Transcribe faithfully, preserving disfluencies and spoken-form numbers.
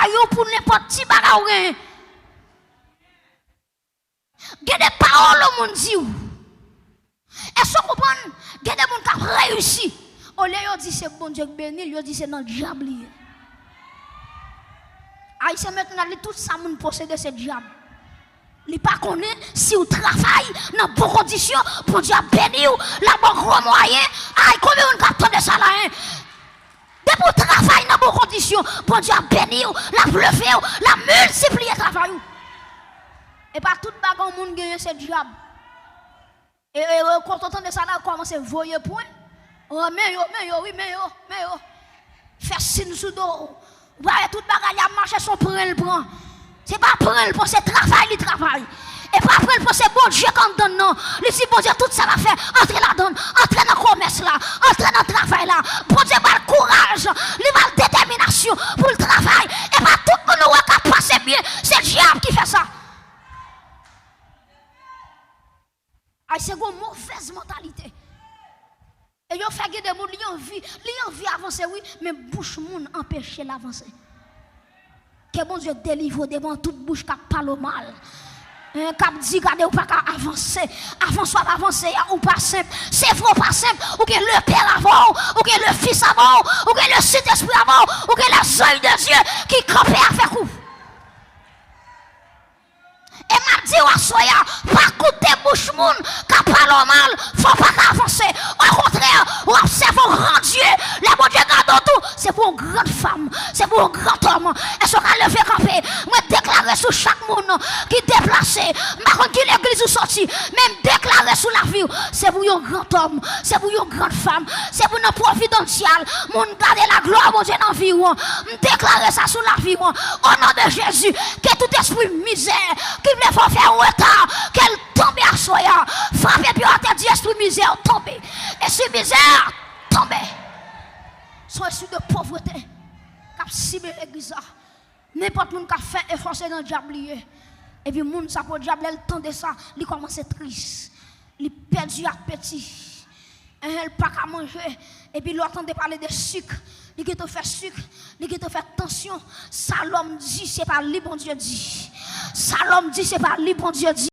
Ay ou pou nenpòt ti bagay ou genyen. Gen de pawòl yon moun di w. Èske w konprann? Gen de moun k ap reyisi. Olye yo di se Bondye k beni l, yo di se nan dyab li ye. Ayisyen mentnan li tout sa moun posede se dyab. Li pa konnen si w travay nan bon kondisyon, Bondye ap beni w, l ap ba w gwo mwayen. Ay, konbyen moun k ap tande sa la, en? Depi w travay nan bon kondisyon, Bondye ap beni w, l ap leve w, l ap miltipliye travay ou. E pa tout bagay yon moun genyen se dyab. E, e, e, kote w tande sa la, kòmanse voye pwen. Oh, men yo, men yo, wi, men yo, men yo. Fè sin sou do w. Ou pa wè tout bagay li ap mache, se yon pran l pran. Se pa pran l pran, se travay li travay. E pa pran l pran, se Bondye k anndan l nan. Li di Bondye tout sa l ap fè, antre ladan l, antre nan komès la, antre nan travay la. Bondye ba l kouraj, li ba l detèminasyon pou l travay. E pa tout moun ou wè k ap pase byen, se dyab ki fè sa. Ay, se gon movèz mantalite. E yo fè gen de moun, li anvi, li anvi avanse, wi, men bouch moun anpeche l avanse. Ke Bondye delivre w devan tout bouch k ap pale w mal. Hein, k ap di, gade, ou pa ka avanse. Avanse w ap avanse a, ou pa senp. Se vre w pa senp, ou gen Lepè avè w, ou gen Lefis avè w, ou gen Lesentespri avè w, ou gen lèzèy de Dye ki kanpe avèk ou. E m ap di w aswè a, pa koute bouch moun k ap pale w mal, fò w pa ka avanse. Okontrè, w ap sèvi yon gran Dye. Lè Bondye gade w tou, se pou yon gran fanm, se pou yon gran òm. Èske w ka leve kanpe? Mwen deklare sou chak moun ki deplase, m pa konn ki legliz ou soti, men m deklare sou lavi w, se pou yon gran òm, se pou yon gran fanm, se pou nan pwovidansyal, moun gade laglwa Bondye nan vi w. M deklare sa sou lavi w, o non de Jezi, ke tout espri mizè ki vle fè w fè reta, ke l tonbe aswè a. Frape pye w atè, di, espri mizè, tonbe. Espri mizè, tonbe. Se yon espri de povrete k ap sible legliz la. Nenpòt moun k ap fè efò, se nan dyab li ye. Epi moun sa, pou dyab, lè l tande sa, li kòmanse tris. Li pèdi apeti. Enhen, l pa ka manje. Epi lè w tande pale de sik, li gentan fè sik, li gentan fè tansyon. Sa lòm di, se pa li Bondye di. Sa lòm di, se pa li Bondye di.